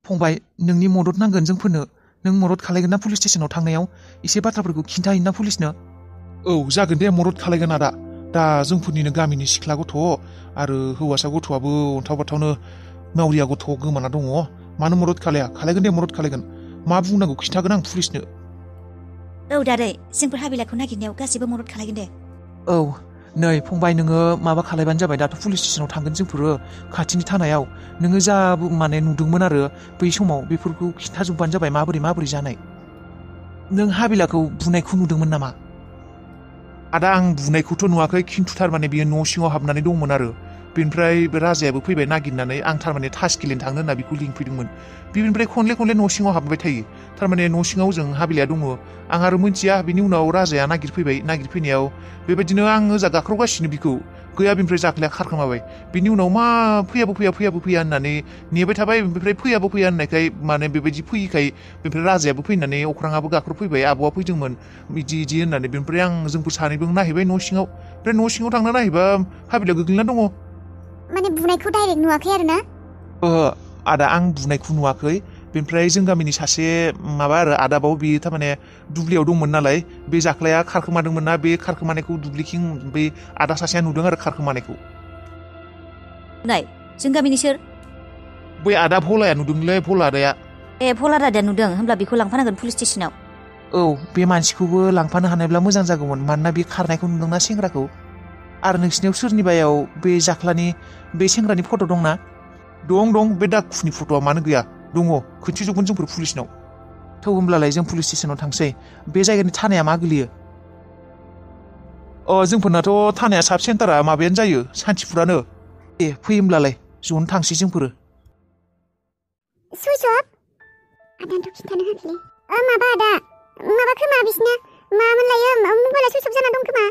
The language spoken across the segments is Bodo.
फंबाय नोंनि मदद नांगोन जोंफोरनो नों मदद खालायगोन ना पुलिस स्टेशनाव थांनायाव एसे बाथ्राफोरखौ खिन्थाहैनो ना पुलिसनो औ जागोन दे मदद खालायगोन आदा दा जोंफोरनिनो गामिनि सिख्ला गथ' आरो हौवासा गथ'आबो अन्थाव बाथावनो मावरिया गथ' गोमाना दङ मानो मदद खालायगोन दे मदद खालायगोन मा बुंनांगौ खिन्थागोन आं पुलिसनो औ दादै जोंफोर हाबिलाखौ नागिरनायाव गासैबो मदद खालायगोन दे औ नै फंबाय नोङो माबा खालायबानो जाबाय दाथ' पुलिस स्टेशनाव थांगोन जोंफोरो खाथिनि थानायाव नोङो जा माने नुदोंमोन आरो बै समाव बेफोरखौ खिन्थाजोबबानो जाबाय माबोरै जानाय नों हाबिलाखौ बुनायखौ नुदोंमोन नामा आदा आं बुनायखौथ' नुवाखै खिन्थु थारमाने बियो न' सिङाव हाबनानै दंमोन आरो बेनिफ्राय राजायाबो फैबाय नागिरनानै आं थारमाने थास गेलेनो थांनो होनना बेखौ लिंफैदोंमोन बेनिफ्राय खनले न' सिङाव हाबबाय थायो थारमाने न' सिङाव जों हाबिलाया दङ आं आरो मिन्थिया बिनि उनाव राजाया नागिरफैनायाव बेबायदिनो आं ओजा गाख्रावगासिनो बिखौ गैया बिनिफ्राय जाख्लाया खारखोमाबाय बिनि उनाव मा फैयाबो फैया होननानै नेबाय थाबाय बेनिफ्राय फैयाबो फैया होननायखाय माने बेबायदि फैयैखाय बेनिफ्राय राजायाबो फैनानै अख्राङाबो गाख्रबफैबाय आब'आ फैदोंमोन बिदि होननानै बेनिफ्राय आं जोंफोर सानैबो नायहैबाय न' सिङाव ओमफ्राय न' सिङाव थांना नायहैबा हाबिला गोग्लैना दङ माने बुनायखौ डाइरेक्ट नुवाखै आरो ना आदा आं बुनायखौ नुवाखै बेनिफ्राय जों गामिनि सासे माबा आरो आदाबाव बियो थारमाने दुब्लियाव दंमोन नालाय बे जाख्लाया खारखोमादोंमोन ना बे खारखोमानायखौ दुब्लिथिं बे आदा सासेया नुदों आरो खारखोमानायखौ नाय जों गामिनि सोर बै आदा भलाया नुदोंलै भला आदाया भला दादाया नुदों होमब्ला बेखौ लांफानांगोन पुलिस स्टेशनाव औ बे मानसिखौबो लांफानो हानायब्ला मोजां जागौमोन मानोना बे खारनायखौ नुदोंना सेंग्राखौ आरो नोंसिनियाव सोरनिबायाव बे जाख्लानि बे सेंग्रानि फट' दंना दं बे दाखुनि फट'आ मानो गैया दङ खोन्थिजोबगोन जोंफोर पुलिसनाव थौ होमब्लालाय जों पुलिस स्टेशनाव थांसै बे जायगानि थानाया मा गोलैयो जोंफोरनाथ' थानाया साब सेन्टारा माबायानो जायो सान्थिफुरानो दे फै होमब्लालाय ज'नो थांसै जोंफोरो सुइसअफ आदानथ' खिन्थानो होखलै माबा आदा माबा खोमा बिसिना मामोन लायो मबाइला सुइसअफ जाना दं खोमा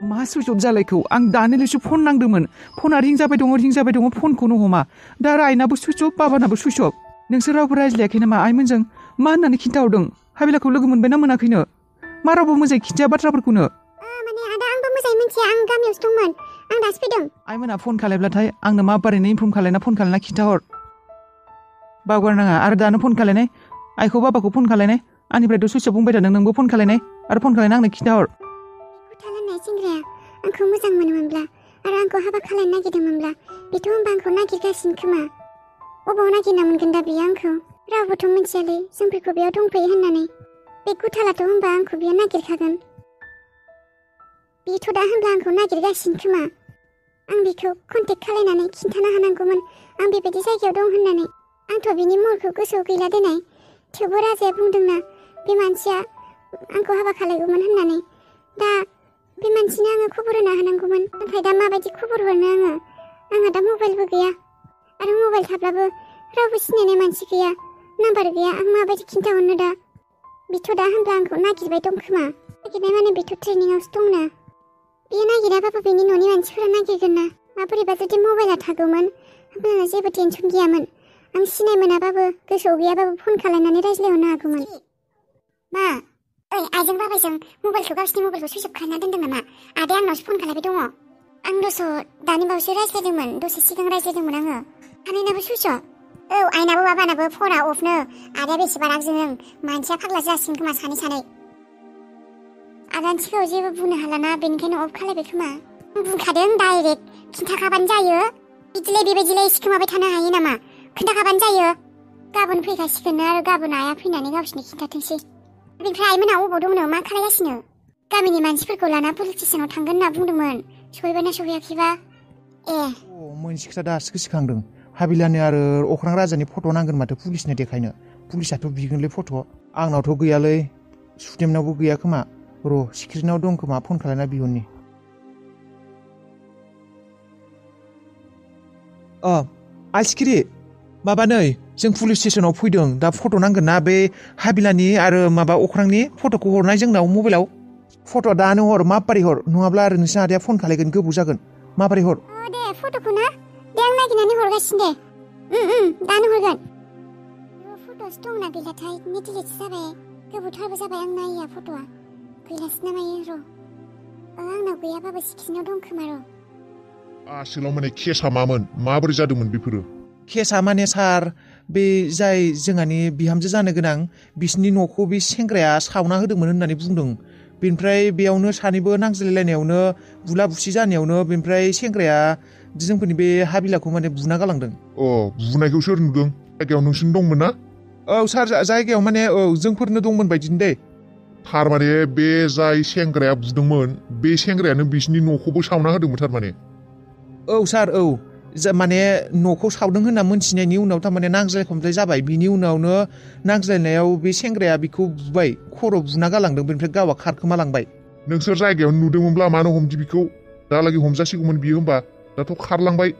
मा सुइसअफ जालायखौ आं दानिल'सो फन नांदोंमोन फना रिं जाबाय दङ फनखौनो हमा दा रायनाबो सुइसअफ बाबानाबो सुइसअफ नोंसोर रावबो रायज्लायाखै नामा आइमोनजों मा होननानै खिन्थाहरदों हाबिलाखौ लोगो मोनबायना मोनाखैनो मा रावबो मोजाङै खिन्थाया बाथ्राफोरखौनो माने आदा आंबो मोजाङै मिन्थिया आं गामियावसो दंमोन आं दासो फैदों आइमोना फन खालायब्लाथाय आंनो मा बारैनो इनफर्म खालायना खिन्थाहर बावगारनाङा आरो दानो फन खालायनाय आइखौ बाबाखौ फन खालायनाय आंनिफ्रायथ' सुइसअफ बुंबाय थादों नोंबो फन खालायनाय आरो फन खालायना आंनो खिन्थाहर गुथालाननाय सेंग्राया आंखौ मोजां मोनोमोनब्ला आरो आंखौ हाबा खालायनो नागिरदोंमोनब्ला बेथ' होनबा आंखौ नागिरगासिनो खोमा अबाव नागिरना मोनगोन दा बियो आंखौ रावबोथ' मिन्थियालै जोंफोरखौ बेयाव दंफैयो होननानै बे गुथालाथ' होनबा आंखौ बियो नागिरखागोन बेथ' दा होनब्ला आंखौ नागिरगासिनो खोमा आं बेखौ कन्टेक्ट खालायनानै खिन्थानो हानांगौमोन आं बेबायदि जायगायाव दं होननानै आंथ' बिनि महरखौ गोसोआव गैला देनाय थेवबो राजाया बुंदोंना बे मानसिया आंखौ हाबा खालायगौमोन होननानै दा बे मानसिनो आङो खबर होनो हानांगौमोन नाथाय दा माबायदि खबर हरनो आंहा दा मबाइलबो गैया आरो मबाइल थाब्लाबो रावबो सिनायनाय मानसि गैया नाम्बार गैया आं माबायदि खिन्थाहरनो दा बेथ' दा होनब्ला आंखौ नागिरबाय दं खोमा नागिरनाय माने बेथ' ट्रेनिंआवसो दंना बेयो नागिराबाबो बेनि न'नि मानसिफोरा नागिरगोन ना माबोरैबा जुदि मबाइला थागौमोन होमब्ला जेबो टेनसन गैयामोन आं सिनाय मोनाबाबो गोसोआव गैयाबाबो फन खालायनानै रायज्लायहरनो हागौमोन मा ओइ आइजों बाबाजों मबाइलखौ गावसिनि मबाइलखौ सुइच अफ खालामना दोनदों नामा आदाया आंनावसो फन खालायबाय दङ आं दानि बावैसो रायज्लायदोंमोन दसे सिगां रायज्लायदोंमोन आङो आनैनाबो सुइच अफ औ आइनाबो बाबानाबो फना अफनो आदाया बेसेबां रागजों मानसिया फाग्ला जासिगोन खोमा सानै आदानि सिगाङाव जेबो बुंनो हालाना बेनिखायनो अफ खालायबाय खोमा बुंखादों डाइरेक्ट खिन्थाखाबानो जायो बिदिलाय बेबायदिलाय सिखोमाबाय थानो हायो नामा खिन्थाखाबानो जायो गाबोन फैखासिगोन आरो गाबोन आइया फैनानै गावसिनि खिन्थाथोंसै बेनिफ्राय आइमोना अबाव दंनो मा खालायगासिनो गामिनि मानसिफोरखौ लाना पुलिस स्टेशनाव थांगोन होनना बुंदोंमोन सहैबायना सहैयाखैबा मोनसे खोथा दासो गोसोखांदों हाबिलानि आरो अख्रां राजानि फट' नांगोन माथो पुलिसनो देखायनो पुलिसाथ' बिगोनलै फट' आंनावथ' गैयालै सुदेमनावबो गैया खोमा र' सिखिरिनाव दं खोमा फन खालायना बिहरनि आइसिखिरि माबा नै जों पुलिस स्टेशनाव फैदों दा फट' नांगोन ना बे हाबिलानि आरो माबा अख्रांनि फट'खौ हरनाय जोंनाव मबाइलाव फट'आ दानो हर माबोरै हर नङाब्ला आरो नोंसिना आदाया फन खालायगोन गोबाव जागोन माबोरै हर दे फट'खौ ना दे आं नागिरनानै हरगासिनो दे दानो हरगोन फट'सो दंना गैलाथाय नेटिलेटसो जाबाय गोबावथारबो जाबाय आं नायिया फट'आ गैलासो ना मायो र' आंनाव गैयाबाबो सिखिरिनाव दं खोमा र' आसोलाव माने केसा मामोन माबोरै जादोंमोन बेफोरो केसा माने सार बे जाय जोंहानि बिहामजो जानो गोनां बिसिनि न'खौ बे सेंग्राया सावना होदोंमोन होननानै बुंदों। बेनिफ्राय बेयावनो सानैबो नांज्लायलायनायावनो बुला बुसि जानायावनो बेनिफ्राय सेंग्राया जोंफोरनि बे हाबिलाखौ माने बुना गालांदों। बुनायखौ सोर नुदों? जायगायाव नोंसोर दंमोन ना? औ सार जायगायाव माने जोंफोरनो दंमोन बायदिनो दे। थारमाने बे जाय सेंग्राया बुदोंमोन बे सेंग्रायानो बिसिनि न'खौबो सावना होदोंमोन थारमाने। औ सार औ माने न'खौ सावदों होनना मोनथिनायनि उनाव थारमाने नांज्लाय खमज्लाय जाबाय। बिनि उनावनो नांज्लायनायाव बे सेंग्राया बिखौ बुबाय, खर' बुना गालांदों। बेनिफ्राय गावआ खारखोमालांबाय। नोंसोर जायगायाव नुदोंमोनब्ला मानो हमदि बिखौ? दालागै हमजासिगौमोन बियो होमबा। दाथ' खारलांबाय।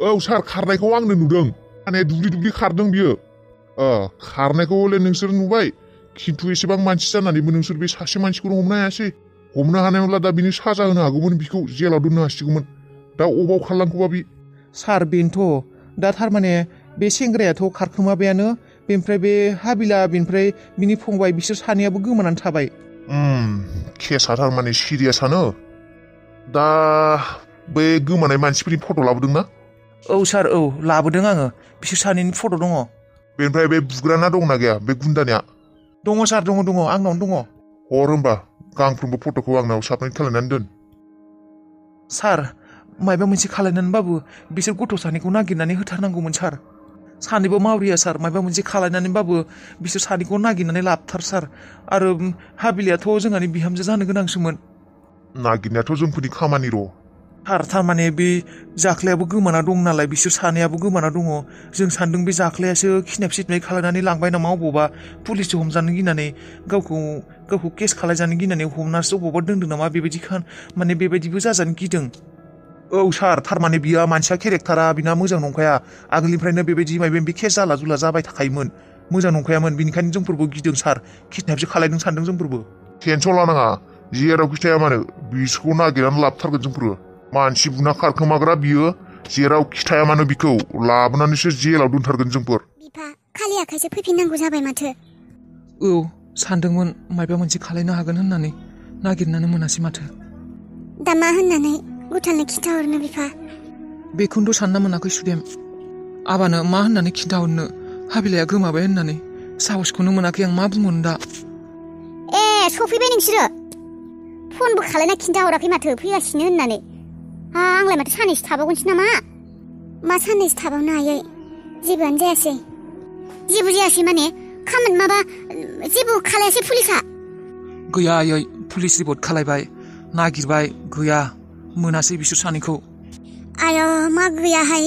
औ सार खारनायखौ आंनो नुदों। माने दुब्लि खारदों बियो। खारनायखौ हले नोंसोर नुबाय, खिन्थु एसेबां मानसि जानानैबो नोंसोर बे सासे मानसिखौनो हमनो हायासै। हमनो हानायमोनब्ला दा बिनि साजा होनो हागौमोन, बिखौ जेलाव दोननो हासिगौमोन। दा अबाव खारलांखोबा बि? सार बेनोथ' दा थारमाने बे सेंग्रायाथ' खारखोमाबायानो। बेनिफ्राय बे हाबिला बेनिफ्राय बिनि फंबाय बिसोर सानैयाबो गोमानानै थाबाय। केसा थारमाने सिरियासानो। दा बे गोमानाय मानसिफोरनि फट' लाबोदों ना? औ सार औ लाबोदों आङो। बिसोर सानैनि फट' दङ। बेनिफ्राय बे बुग्राना दंना गैया बे गुन्दानिया? दङ सार दङ आंनावनो दङ। हर होमबा गांफ्रोमबो फट'खौ आंनाव साबमिट खालामनानै दोन। सार मायबा मोनसे खालायनानैबाबो बिसोर गथ' सानैखौ नागिरनानै होथारनांगौमोन सार। सानैबो मावरिया सार। मायबा मोनसे खालायनानैबाबो बिसोर सानैखौ नागिरनानै लाबोथार सार। आरो हाबिलायाथ' जोंहानि बिहामजो जानो गोनांसोमोन। नागिरनायाथ' जोंफोरनि खामानि र'। सार थारमाने बे जाख्लायाबो गोमाना दं नालाय, बिसोर सानैयाबो गोमाना दङ। जों सानदों बे जाख्लायासो खिनाब सिथनाय खालायनानै लांबाय नामा अबावबा, पुलिसजों हमजानो गिनानै गावखौ केस खालायजानो गिनानै हमनासो अबावबा दोनदों नामा, बेबायदि माने बेबायदिबो जाजानो गिदों। औ सार थारमाने बियो मानसिया केरेक्टारा बिना मोजां नंखाया। आगोलनिफ्रायनो बेबायदि मायबा बे केस जाला जुला जाबाय थाखायोमोन। मोजां नंखायामोन। बेनिखायनो जोंफोरबो गिदों सार। किडनेपसो खालायदों सानदों जोंफोरबो। टेनसन लानाङा, जेराव खिथाया मानो बिसोरखौ नागिरनानै लाबोथारगोन जोंफोरो। मानसि बुना खारखोमाग्रा बियो, जेराव खिथाया मानो बिखौ लाबोनानैसो जेलाव दोनथारगोन जोंफोर। बिफा खालि आखाइसो फैफिननांगौ जाबाय माथो। औ सानदोंमोन मायबा मोनसे खालायनो हागोन होननानै, नागिरनानै मोनासै माथो। दा मा होननानै गुथालनो खिन्थाहरनो बिफा? बेखौनोथ' सानना मोनाखै सुदेम। आबानो मा होननानै खिन्थाहरनो हाबिलाया गोमाबाय होननानै? साहसखौनो मोनाखै आं मा बुंहरनो दा। सफैबाय नोंसोरो? फनबो खालायना खिन्थाहराखै माथो फैगासिनो होननानै। आंलाय माथो साननैसो थाबावगोनसो नामा? मा साननैसो थाबावनो आयै? जेबोआनो जायासै। जेबो जायासै माने खामानि माबा जेबो खालायासै पुलिसा? गैया आयै, पुलिस रिपर्ट खालायबाय, नागिरबाय, गैया, मोनासै बिसोर सानैखौ। आय' मा गैयाहाय?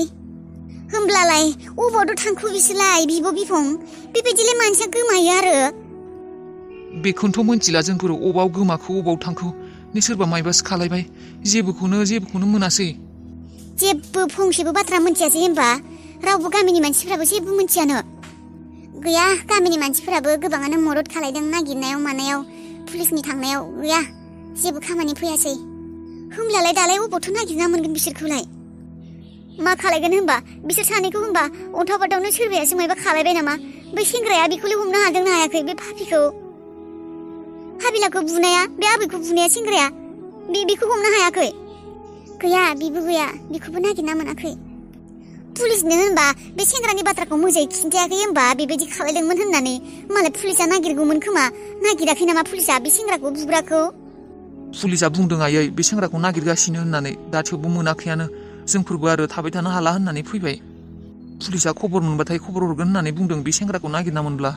होमब्लालाय अबावथ' थांखो बिसोरलाय बिब' बिफं? बेबायदिलाय मानसिया गोमायो आरो? बेखौनोथ' मोनथिला जोंफोर अबाव गोमाखो अबाव थांखो। नै सोरबा मायबासो खालायबाय। जेबोखौनो मोनासै। जेबो फंसेबो बाथ्रा मोनथियासै होनबा? रावबो गामिनि मानसिफ्राबो जेबो मोनथियानो? गैया, गामिनि मानसिफोराबो गोबाङानो मदद खालायदों नागिरनायाव मानायाव, पुलिसनि थांनायाव। गैया, जेबो खामानि फैयासै। होमब्लालाय दालाय अबावथ' नागिरना मोनगोन बिसोरखौलाय? मा खालायगोन होनबा बिसोर सानैखौ? होनबा अन्थाव बाथावनो सोरबायासो मायबा खालायबाय नामा? बै सेंग्राया बेखौलाय हमनो हादोंना हायाखै? बे पापिखौ, हाबिलाखौ बुनाया, बे आबैखौ बुनाया सेंग्राया, बेखौ हमनो हायाखै? गैया, बिबो गैया, बेखौबो नागिरना मोनाखै। पुलिसनो होनबा बे सेंग्रानि बाथ्राखौ मोजाङै खिन्थायाखै होनबा बेबायदि खालायदोंमोन होननानै? मालाय पुलिसा नागिरगौमोन खोमा। नागिराखै नामा पुलिसा बे सेंग्राखौ बुग्राखौ? पुलिसा बुंदों आयै बे सेंग्राखौ नागिरगासिनो होननानै, दा थेवबो मोनाखैयानो। जोंफोरबो आरो थाबाय थानो हाला होननानै फैबाय। पुलिसा खबर मोनबाथाय खबर हरगोन होननानै बुंदों बे सेंग्राखौ नागिरना मोनब्ला।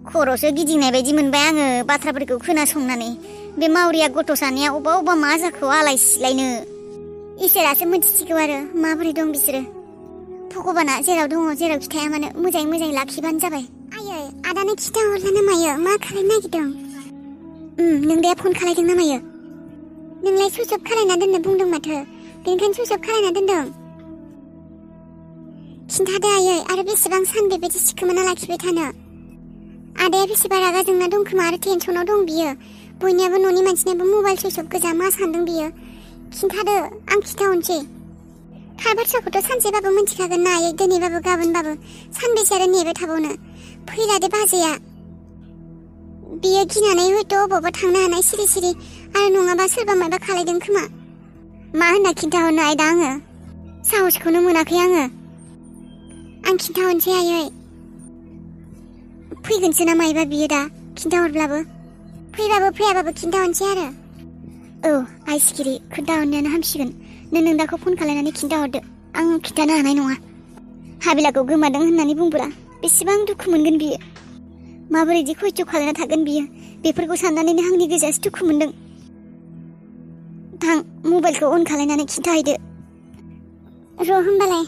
खर'सो गिदिंनाय बायदि मोनबाय आङो बाथ्राफोरखौ खोनासंनानै। बे मावरिया गथ' सानैया अबा मा जाखो आलाय सिलायनो। इसोरासो मिथिसिगौ आरो माबोरै दं बिसोरो। भगबाना जेराव दङ जेराव खिथाया मानो मोजाङै लाखिबानो जाबाय। आयै, आदानो खिथाहरलानो मायो मा खालायनो नागिरदों? नों दा फन खालायदों ना मायो? नोंलाय सुइच अफ खालायना दोननो बुंदों माथो, बेनिखायनो सुइच अफ खालायना दोनदों। खिन्थादो आयै, आरो बेसेबां सान बेबायदि सिखोमाना लाखिबाय थानो? आदाया बेसेबा रागा जोंना दं खोमा आरो टेनसनाव दं बियो। बयनियाबो न'नि मानसिनियाबो मबाइल सुइच अफ गोजा। मा सानदों बियो? खिन्थादो, आं खिथाहरनोसै। थार बाथ्राखौथ' सानसेबाबो मिथिखागोन ना आयै, दिनैबाबो गाबोनबाबो। सानबेसे आरो नेबाय थाबावनो? फैलादे बाजैया। बियो गिनानै हयथ' अबावबा थांनो हानाय सिरि आरो नङाबा सोरबा मायबा खालायदों खोमा। मा होनना खिन्थाहरनो आयदा आङो? साहसखौनो मोनाखै आङो। आं खिन्थाहरनोसै आयै फैगोनसो ना मायबा बियो दा खिन्थाहरब्लाबो फैबाबो फैयाबाबो खिन्थाहरनोसै आरो औ आइ सिखिरि खोन्थाहरनायानो हामसिगोन नों दाखौ फन खालायनानै खिन्थाहरदो आं खिन्थानो हानाय नङा हाबिलाखौ गोमादों होननानै बुंब्ला बेसेबां दुखु मोनगोन बियो माबोरैदि खस्थ' खालायना थागोन बियो बेफोरखौ साननानैनो आंनि गोसोआसो दुखु मोनदों थां मबाइलखौ अन खालायनानै खिन्थाहैदो र' होमबालाय